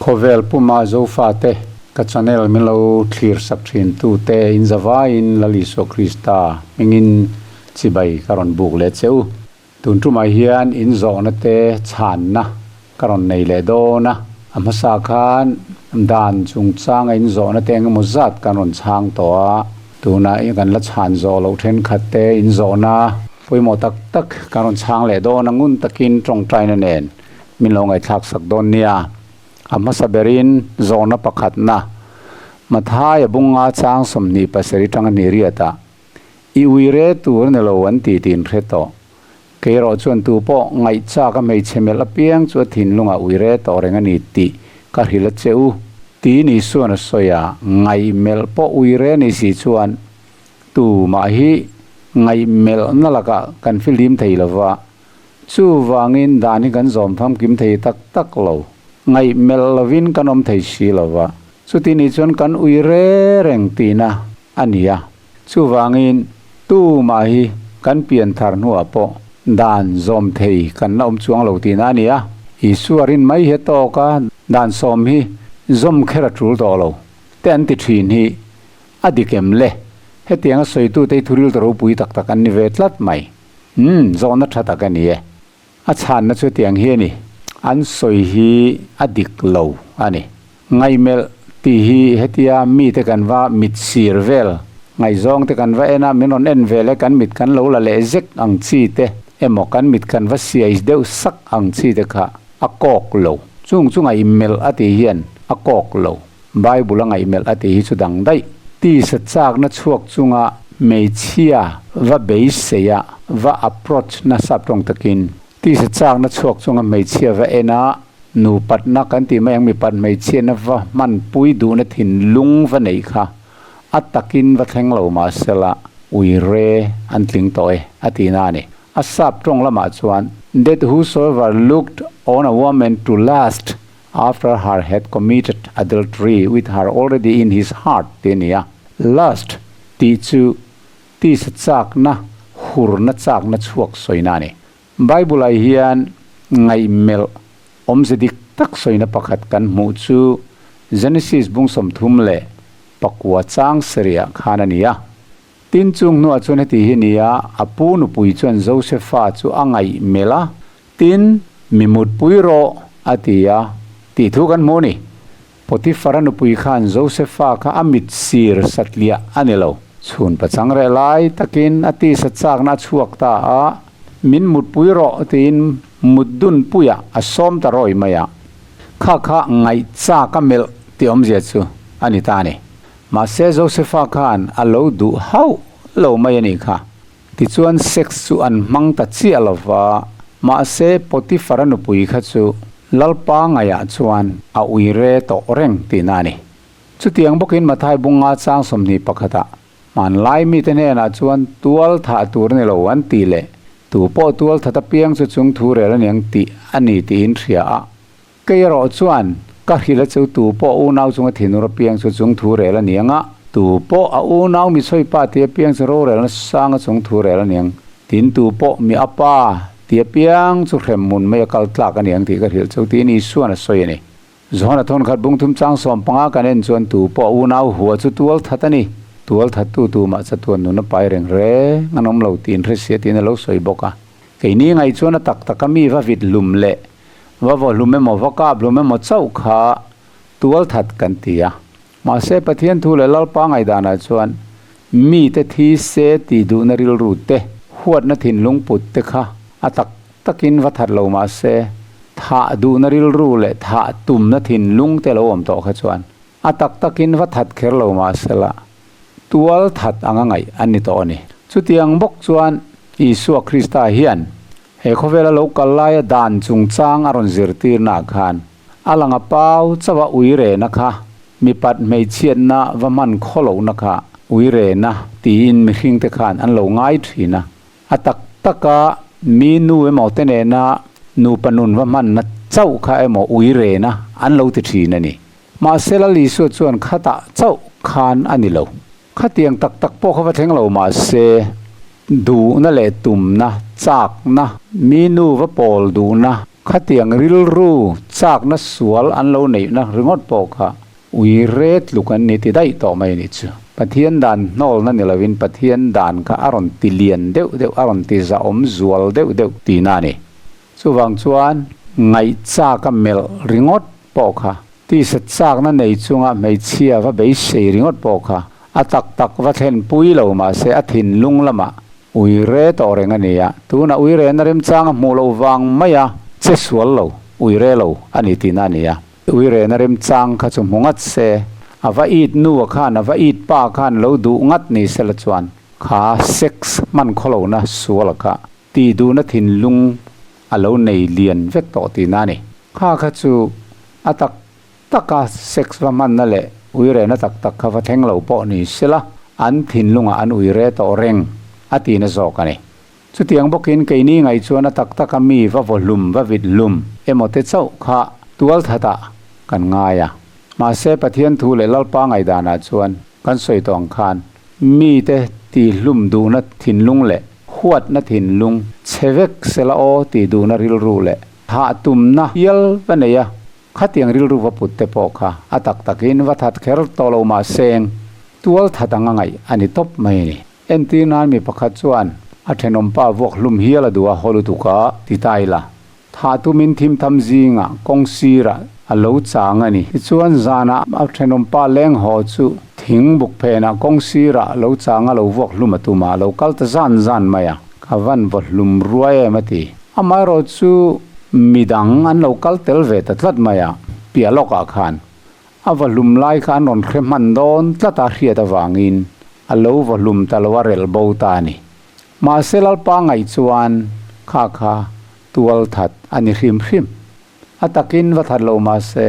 Khawvel puma Zofate ka channel min lo thlir sak thin tute in zavaiin Lal Isua Krista hmingin chibai ka rawn buk leh che u. Tun tumah hian in zawhna te chhanna ka rawn nei leh dawn a, a hmasa khan dan chungchanga in zawhna te engemaw zat kan rawn chhang tawh a, tunah kan la chhan zawh loh thenkhat te in zawhna pawimawh tak tak kan rawn chhang leh dawn a, ngun takin tawngtaina nen min lo ngaihthlak sak dawn nia. A hmasa berin zawhna pakhatna Mathaia bunga chang 27 tanga hnih riatah I ui re tur a ni lo an ti tiin hre tawh. Kei erawh chuan tu pawh ngaihchak a hmeichhe melh apiang chu a thinlungah ui re tawh reng a ni tih ka hrilh a che u. Tiin Isua'n a sawi a, ngaih melh pawh ui re ni si chuan tu mah hi ngaih melhna lakah kan fihlim thei lo va, chuvangin dan hi kan zawm famkim thei tak tak lo. Ngaih melh lovin kan awm thei si lo va, chuti ni chuan kan ui re reng tihna a ni a. Chuvangin, tumah hi kan pian thar hnuah pawh dan zawm thei kan la awm chuang lo tihna a ni a. Isua rin mai hi a tawk a, dan sawm hi zawm kher a tul tawh lo te an ti thin hi a dik em le? Hetianga sawitute hi thuril ta ropui tak tak an ni ve tlat mai. Umm, zawhna tha tak a ni e. A chhanna chu tiang hi a ni, an sawi hi a dik lo a ni. Ngaihmelh tih hi hetia mite kan va mit sir vel, ngaihzawng te kan va en a, min rawn en vel e, kan mit kan lo la leh zek ang chi te emaw kan mit kan va siai deuh sak ang chi te kha a kawk lo. Chung chu ngaihmelh a tih hian a kawk lo. Bible a ngaihmelh a tih hi chu dang daih. Tisa chakna chhuak chunga hmeichhia va beiseia va approach na sap tawng takin tisa chakna chhuak chunga hmeichhia va en a, nupatna kan tih mai ang mipat hmeichhiatna va hmanpui duhna thinlung va neih kha a takin va thleng lo mahsela ui re an tling tawh e a tihna a ni. A sap tawng lamah chuan That whosoever looked on a woman to lust After her had committed adultery with her already in his heart tih a ni a. Lust tih chu tisa chakna, hurna chakna chhuak sawina a ni. Bible-ah hian ngaihmelh awmze dik tak sawina pakhat kan hmuh chu Genesis bung 34 chang sarihah khan a ni a. Tin chung hnuah chuan heti hi a ni a, a pu nupui chuan Josefa chu a ngaihmelh a, Tin, mi mutpui rawh, a ti a, tih thu kan hmu a ni. Potifara nupui khan Josefa kha a mit sir satliah a ni lo. Chhun pachang reh lai takin a tisa chakna a chhuak ta a, Min mutpui rawh, tiin mut dunpuiah a sawm ta rawi mai a. Kha kha ngaih chak a melh tih awmzia chu a ni ta a ni. Mahse Josefa khan a lo duh hauh lo mai a nih kha. Tichuan sex chu an hmang ta chiah lo va, mahse Potifara nupui kha chu Lalpa ngaihah chuan a ui re tawh reng tihna a ni. Chutiang bawkin Mathai bunga chang 21 ah hmanlai mite hnenah chuan tual thah tur a ni lo an tih leh tu pawh tual that apiang chu chung thu rel a niang tih a ni tiin hria a. Kei erawh chuan, ka hrilh a chu tu pawh unau chunga thinur apiang chu chung thu rel a niang a, tu pawh a unau mi sawi pa ti apiang chu rorelna sang a chung thu rel a niang, tin tu pawh mi a pa ti apiang chu hrem hmun mai a kal tlak a niang tih ka hrilh chu tiin Isua'n a sawi a ni. Johana thawnkhat bung thum chang 15 kan en chuan tu pawh unau hua chu tual that a ni, tual thattu tumah chatuan nun a pai reng reng an awm lo tiin hresia tiin a lo sawi bawk a. Keini ngaih chuan a tak taka mi va vit hlum leh Va vaw hlum emaw, va kap hlum emaw chauh kha tual that kan ti a. Mahse, Pathian thu leh Lalpa ngaihdanah chuan mite thi se tih duhna rilru te, huatna thinlung put te kha a tak takin va that lo mahse, thah duhna rilru leh thah tumna thinlung te lo awm tawh kha chuan a tak takin va that kher lo mahsela tual that anga ngaih an ni tawh a ni. Chutiang bawk chuan Isua Krista hian He khawvela lo kal laia dan chungchang a rawn zirtirnaah khan a lang a pau chauh a ui rehna kha mipat hmeichhiatna va hman khaw lohna kha ui rehna tiin mihringte khan an lo ngai thin a. A tak taka mi nu emaw te nena nupa nun va hmanna chauh kha emaw ui rehna an lo ti thin a ni. Mahse Lal Isua chuan khatah chauh khan a ni lo. Khatiang tak tak pawh kha va thleng lo mahse. Duhna leh tumna, châkna, mi nu va pawl duhna, khatiang rilru châkna sual an lo neihna ringawt pawh kha ui re tluk an ni ti daih tawh mai a nih chu. Pathian dan hnawlna ni lovin Pathian dan kha a rawn ti lian deuh deuh, a rawn ti zahawm zual deuh deuh tihna a ni. Chuvang chuan ngaihchâka melh ringawt pawh kha Tisa châkna nei chunga hmeichhia va beisei ringawt pawh kha a tak tak va thlen pui lo mahse a thinlung lamah ui re tawh reng a ni a, tunah ui rena remchang a hmuh loh vang maia che sual lo, ui re lo a ni tihna a ni a. Ui rena remchang kha chu hmu ngat se, a va it nu a khan a va it pa khan lo duh ngat ni sela chuan kha sex hman khawlohna sual kha tih duhna thinlung a lo nei lian vek tawh tihna a ni. Kha kha chu a tak taka sex va hmanna leh uirehna tak tak kha va thleng lo pawh ni sela, an thinlungah an uire tawh reng a tihna zawk a ni. Chutiang bawkin keini ngaih chuan a tak taka mi va vaw hlum va vit hlum emaw te chauh kha tualthatah kan ngai a. Mahse Pathian thu leh Lalpa ngaihdanah chuan kan sawi tawh ang khan mite tihhlum duhna thinlung leh huatna thinlung chhe vek sela aw tih duhna rilru leh Thah tumna hial va nei a, khatiang rilru va put te pawh kha a tak takin va that kher tawh lo mah seng tual that anga ngaih a ni tawp mai a ni. Entir nan mi pakhat chuan a thenawmpa vuak hlum hial a duh a haw lutuk a ti ta ila. Thah tumin thim tham zingah kawng sirah a lo chang a ni. Tichuan zanah a thenawmpa leng haw chu thing buk phenah kawng sirah lo chang a lo vuak hlum a tum a, a lo kal ta zan zan mai a, ka van vaw hlum ruai em a ti. Amaherawh chu midang an lo kal tel ve ta tlat mai a, piah lawkah khan a va hlum lai kha an rawn hre hman dawn tlat a hriat avangin a lo va hlum ta lo a relh bo ta a ni. Mahse Lalpa ngaih chuan kha kha tual that a ni hrim hrim. A takin va that lo mahse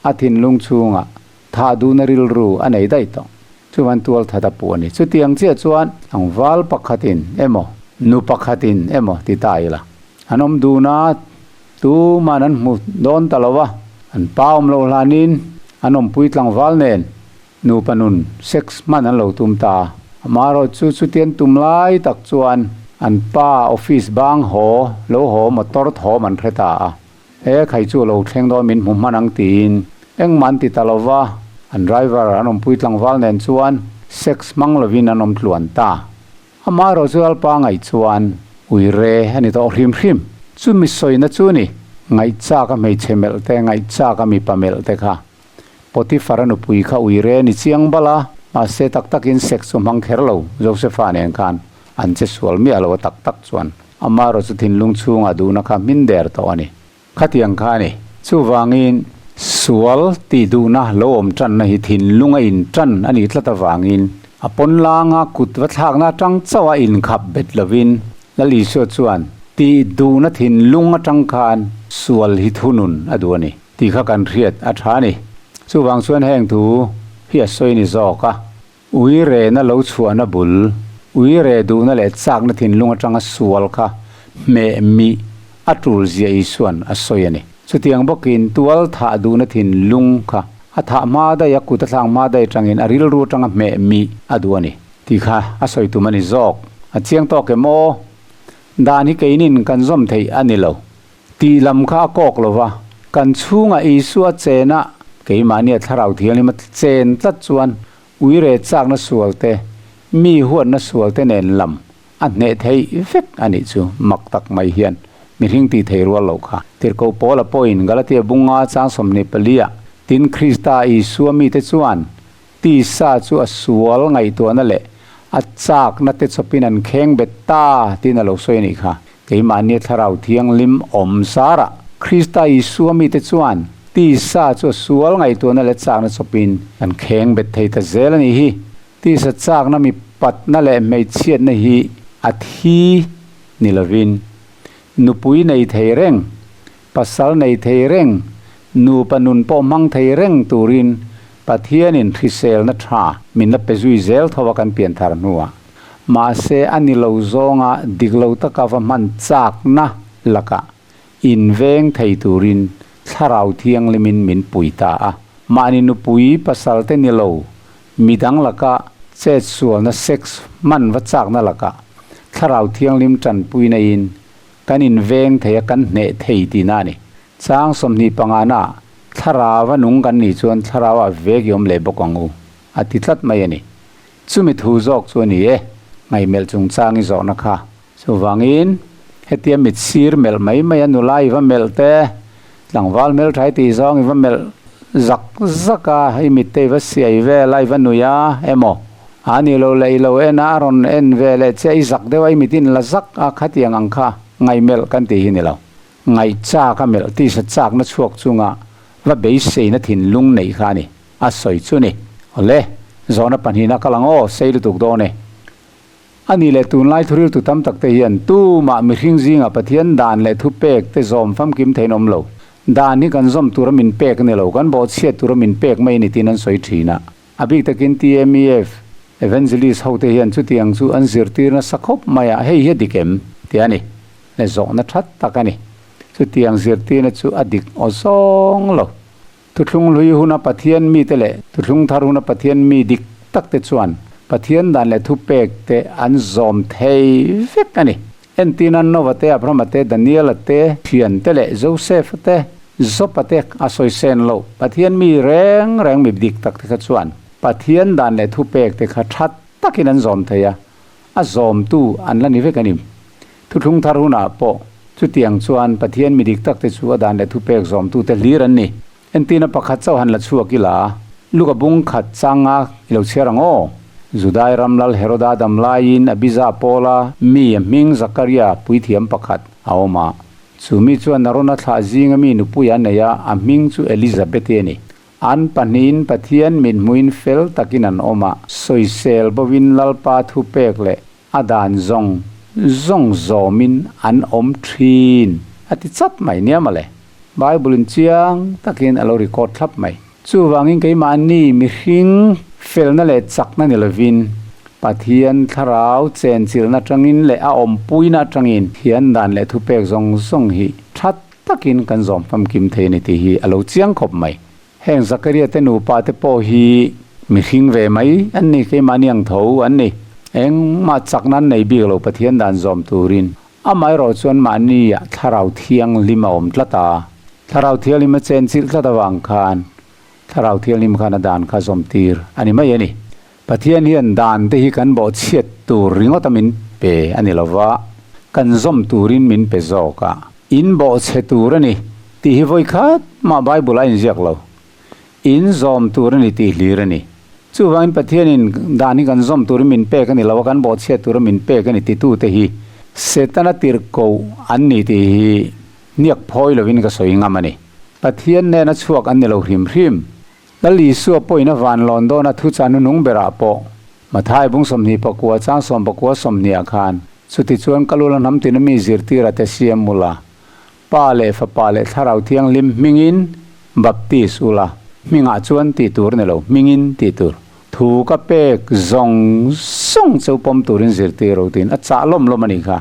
a thinlung chhungah thah duhna rilru a nei daih tawh. Chuan tual that a puh a ni. Chutiang chiah chuan tlangval pakhatin emaw, nu pakhatin emaw ti ta ila, an awm dun a, tuman an hmu dawn ta lo va, an pa awm loh hlanin an awmpui tlangval nen nupa nun sex hman an lo tum ta a. Amaherawh chu chutian tum lai tak chuan an pa office bang haw lo haw motor thawm an hre ta a. He khai chu lo thleng dawn min hmu hman ang tiin engmah an ti ta lo va, an driver an awmpui tlangval nen chuan sex hmang lovin an awm tluan ta. Amaherawh chu Lalpa ngaih chuan ui re a ni tawh hrim hrim. Chu mi sawina chu ni, ngaihchak a hmeichhe melh te, ngaihchak a mipa melh te kha. Potiphar a nupui kha ui re a ni chiang bal a, mahse tak takin sex chu hmang kher lo, Josepha nen khan an che sual miah lo a tak tak chuan. Amaherawh chu thinlung chhungah duhna kha hmin der tawh a ni. Khatiang kha a ni. Chuvangin, sual tih duhna lo awm tanna hi thinlung a in tan a nih tlat avangin, a pawn langa kut va thlakna atang chauh a inkhap bet lovin, Lal Isua chuan tih duhna thinlung atang khan sual hi thunun a duh a ni tih kha kan hriat a tha a ni. Chuvang chuan heng thu hi a sawi ni zawk a. Ui rehna lo chhuahna bul, ui reh duhna leh chakna thinlung atanga sual kha hmeh mih a tul zia Isua'n a sawi a ni. Chutiang bawkin tual thah duhna thinlung kha a thah hma daih, a kut a thlak hma daih atangin a rilru atanga hmeh mih a duh a ni tih kha a sawi tum a ni zawk. A chiang tawk em aw? Dan hi keinin kan zawm theih a ni lo. Tih lam kha a kawk lo va, kan chhungah Isua chena keimahnia Thlarau Thianghlim a chen tlat chuan uire chakna sual te, mi huatna sual te nen lam a hneh theih vek a nih chu mak tak mai hian mihring tih thei rual lo kha. Tirhkoh Paula pawhin Galatia bunga chang 24 ah, Tin Krista Isua mite chuan Tisa chu a sual ngaihtuahna leh a chakna te chawpin an kheng bet ta tiin a lo sawi a nih kha. Keimahnia Thlarau Thianghlim awm zarah Krista Isua mite chuan tisa chu a sual ngaihtuahna leh chakna chawpin an kheng bet thei ta zel a nih hi. Tisa chakna mipatna leh hmeichhiatna hi a thi ni lovin nupui nei thei reng Pasal nei thei reng, nupa nun pawh hmang thei reng turin Pathianin hriselna tha min la pe zui zel tho a kan pian thar hnuah. Mahse a ni lo zawnga dik lo taka va hman chakna lakah inveng thei turin Thlarau Thianghlimin min pui ta a. Mahni nupui pasal te ni lo, midang laka chetsualna sex hman va chakna lakah. Thlarau Thianghlim tanpuina in kan inveng thei a, kan hneh thei tihna a ni. Chang 25 na Thlarau a nung kan nih chuan Thlarau ah vek i awm leh bawk ang u, a ti tlat mai a ni. Chumi thu zawk chu a ni e, ngaihmelh chungchang i zawhna kha. Chuvangin, hetia mit sir melh mai mai a nula i va melh te, tlangval hmeltha i tih zawng i va melh zak zak a, i mit te i va siai vel a, i va nui a emaw, a ni lo leh i lo en a, a rawn en ve leh che a, i zak deuh a, i mit in la zak a, khatiang ang kha ngaihmelh kan tih hi ni lo. Ngaih chak a melh tisa chakna chhuak chunga va beiseina thinlung neih kha a ni, a sawi chu ni. Awle, zawhna pahnihna kal ang aw, sei lutuk dawn e. A nih leh tunlai thuriltu tam tak te hian tumah mihring zingah Pathian dan leh thupek te zawm famkim theiin awm lo. Dan hi kan zawm tura min pek a ni lo, kan bawhchhiat tura min pek mai a ni tiin an sawi thin a. A bik takin TMEF Evangelist ho te hian chutiang chu an zirtir nasa khawp mai a, hei hi a dik em? tih a ni. Le zawhna that tak a ni. Chutiang zirtirna chu a dik aw zawng lo. Thuthlung hlui huna Pathian mite leh thuthlung thar huna Pathian mi dik tak te chuan Pathian dan leh thupek te an zawm thei vek a ni. Entirna Nova te, Abrahama te, Daniela te, Thian te leh Josefa te, Jopa te a sawi sen lo. Pathian mi reng reng mi dik tak te kha chuan Pathian dan leh thupek te kha tha takin an zawm thei a, a zawmtu an la ni vek a ni. Thuthlung thar hunah pawh chutiang chuan Pathian mi dik takte chu a dan leh thupek zawmtute hlir an ni. Entirna pakhat chauh han la chhuak ila, Luka bung khat changa i lo chhiar ang aw. Judai ram lal Heroda dam laiin Abija pawla mi a hming Zakaria puithiam pakhat a awm a. Chu mi chuan Arona thlah zinga mi nupui a nei a, a hming chu Elizabeti a ni. An pahnihin Pathian mithmuhin fel takin an awm a, sawisel bovin Lalpa thupek leh a dan zawng zawng zawmin an awm thin a ti chat mai nia mawle. Bible in chiang takin a lo record thlap mai. Chuvangin keimahni mihring felna leh chakna ni lovin Pathian thlarau chenchilhna atangin leh a awmpuina atangin thian dan leh thupek zawng zawng hi that takin kan zawm famkim thei a ni tih hi a lo chiang khawp mai. Heng Zakaria te nupa te pawh hi mihring ve mai an ni, keimahni ang tho an ni. Engmah chakna an nei bik lo Pathian dan zawm turin. Amaherawh chuan mahni ah Thlarau Thianghlim a awm tlat a, Thlarau Thianghlim a chenchilh tlat avang khan Thlarau Thianghlim khan a dan kha zawm tir a ni mai a ni. Pathian hian dan te hi kan bawhchhiat tur ringawt a min pe a ni lova, kan zawm turin min pe zawk a. In bawhchhe tur a ni tih hi vawi khat mah Bible a inziak lo. In zawm tur a ni tih hlir a ni. Chuvangin Pathianin dan hi kan zawm turin min pek a ni lo a, kan bawhchhiat tura min pek a ni titute hi Setana tirhkoh an ni tih hi hniak phawi lovin ka sawi ngam a ni. Pathian nena chhuak an ni lo hrim hrim. Lal Isua pawhin a van lawn dawn a thuchah nunung berah pawh Mathai bung 29 chang 19 20 ah khan chutichuan ka lula hnam tina mi zirtira te siam ula, Pa leh Fapa leh Thlarau Thianghlim hmingin baptis ula, hmingah chuan tih tur ni lo, hmingin tih tur. Thu ka pek zawng zawng cheu pawm turin zirtir ro tiin a chah lawm lawm a nih kha.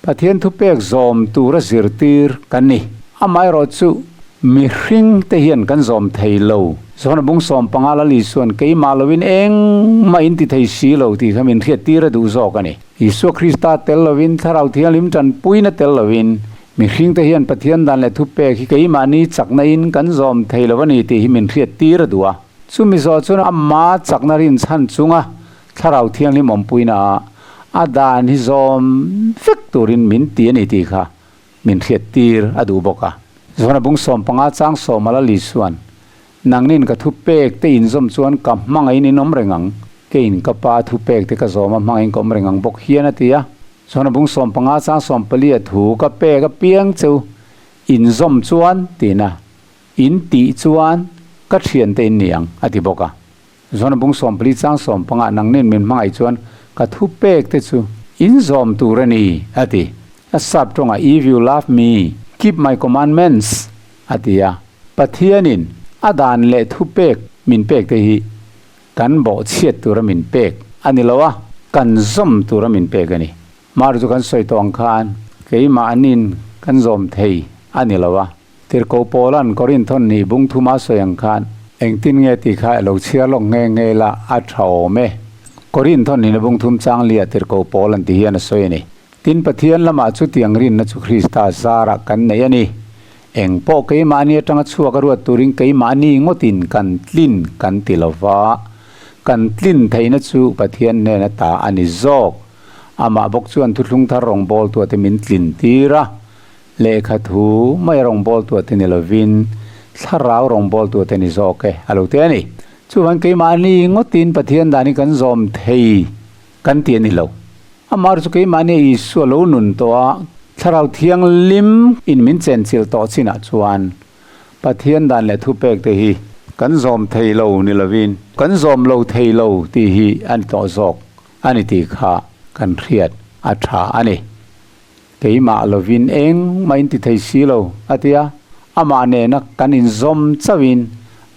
Pathian thupek zawm tura zirtir kan ni. Amaherawh chu mihring te hian kan zawm thei lo. Johana bung 15 Lal Isua'n keimah loin engmah in ti thei si lo tih kha min hriattir a duh zawk a ni. Isua Krista tel loin Thlarau Thianghlim tanpuina tel loin mihring te hian Pathian dan leh thupek hi keimahni chakna in kan zawm thei lo a ni tih hi min hriattir a duh a. Chumi zawh chuan ama chakna rinchhan chunga Thlarau Thianghlim awmpuina ah a dan hi zawm vek turin min ti a ni tih kha min hriat tir a duh bawk a. Johana bung 15 chang sawm a la Lisuan, Nangnin ka thu pek te inzawm chuan ka hmangaihin in awm reng ang, keiin ka Pa thu pek te ka zawm a hmangaihin ka awm reng ang bawk hian a ti a. Johana bung 15 chang 14 a thu ka pek apiang cheu inzawm chuan tiin a in tih chuan ka thiante in ni ang a ti bawk a. Johana bung 14 chang 15 nangnin min hmangaih chuan ka thu pek te chu in zawm tur a ni, a ti. A sap tawngah If you love me, keep my commandments, a ti a. Pathianin a dan leh thu pek min pek te hi kan bawhchhiat tura min pek a ni lo a, kan zawm tura min pek a ni. Mar chu kan sawi tawh ang khan keimahnin kan zawm thei a ni lo a. Tirhkoh Paula'n Korinthon nih bung thuma sawi ang khan engtin nge tih kha lo chhiar lawk nghe nghe la a tha awm e. Korinth hawn hina bung thum chang lia tirhkoh pawl an ti hian a sawi a ni. Tin, Pathian lamah chutiang rinna chu Krista zarah kan nei a ni. Eng pawh keimahni atanga chhuak a ruat turin keimahni ngawtin kan tlin kan ti lo va, kan tlin theihna chu Pathian hnena ta a ni zawk. Amah bawk chuan thuthlung thar rawngbawltuate min tlin tir a, lehkha thu mai rawngbawltuate ni lovin thlarau rawngbawltuate ni zawk e a lo ti a ni. Chuvan keimahni ngawtin Pathian dan hi kan zawm thei kan ti a ni lo. Amah chu keimahni Isua lo nun tawh a, Thlarau Thianghlim in min chenchilh tawh chinah chuan Pathian dan leh thupek te hi kan zawm thei lo ni lovin kan zawm lo thei lo tih hi a ni tawh zawk a ni tih kha kan hriat a tha a ni. Keimah lovin engmah in ti thei si lo a ti a, amah nena kan inzawm chauhin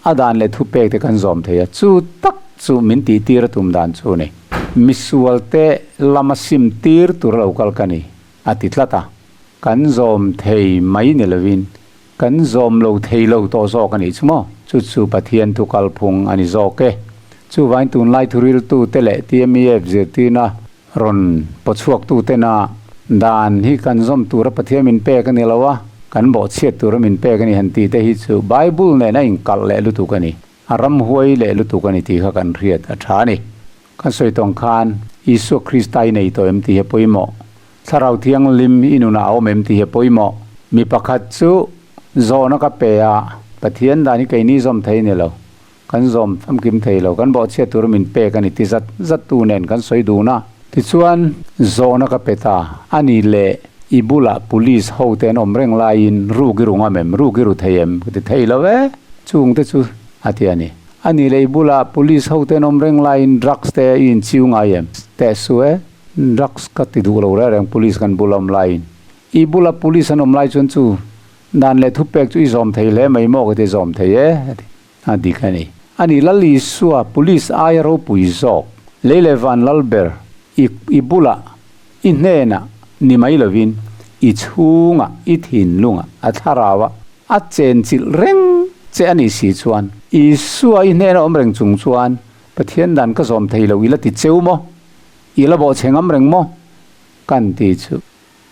a dan leh thupek te kan zawm thei a, chu tak chu min tihtir a tum dan chu a ni. Misualte lama sim tir tur a lo kal ka ni a ti tlat a, kan zawm thei mai ni lovin kan zawm lo thei lo tawh zawk a nih chu maw? Chu chu Pathian thu kalphung a ni zawk e. Chuvangin tunlai thuriltute leh TMEF zirtirna Rawn pawchhuaktu tena dan hi kan zawm tura Pathian min pek a ni lo a, kan bawhchhiat tura min pek a ni han tih te hi chu Bible nen a inkalh leh lutuk a ni, a ramhuai leh lutuk a ni tih kha kan hriat a tha a ni. Kan sawi tawng khan Isua Krista i nei tawh em tih hi a pawimawh, Thlarau Thianghlim i nunah a awm em tih hi a pawimawh. Mi pakhat chu zawhna ka pe a, Pathian dan hi keini zawm thei a ni lo, Kan zawm famkim thei lo, kan bawhchhiat tur min pek a ni ti zat zat tu nen kan sawi dun a. Tichuan, zawhna ka pe ta, a ni leh i bulah police ho te an awm reng laiin ruk i ru ngam em, ruk i ru thei em? Ka ti thei lo e, chung te chu a ti a ni. A ni leh i bulah police ho te an awm reng laiin drugs te i inchiu ngai em? Teh su e, drugs ka ti duh lo reng reng police kan bula awm laiin. I bula police an awm lai chuan chu dan leh thupek chu i zawm thei hle mai maw ka ti zawm thei e, a ti. A dik a ni. A ni, Lal Isua, Police aia ropui zawk, lei leh van lal ber, i i bulah, i hnenah ni mai lovin, i chhungah, i thinlungah, a thlarauah a chenchilh reng che a nih si chuan, Isua i hnena awm reng chung chuan, Pathian dan ka zawm thei lo, i la ti cheu maw? I la bawhchhe ngam reng maw? Kan ti chu.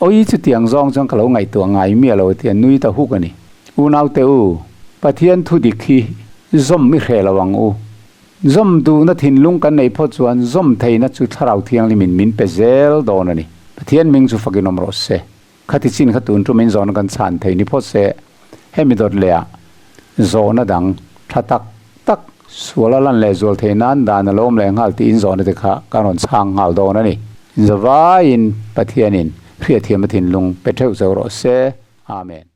Awi chutiang zawng chuan ka lo ngaihtuah ngai miah lo tia nui ta huk a ni. Unaute u, Pathian thu dik hi zawm i hreh lo ang u. Zawm duhna thinlung kan neih phawt chuan zawm theihna chu Thlarau Thianghlimin min pe zel dawn a ni. Pathian hming chu fakin awm rawh se. Khati chin kha tun tum in zawhna kan chhan thei ni phawt se, hemi dawt lehah zawhna dang tha tak tak sual a lan leh zual theih nan dan a lo awm leh nghal tiin zawhna te kha kan rawn chhang nghal dawn a ni. Zavaiin Pathianin hriatthiam a thinlung pe theuh zo rawh se. Amen.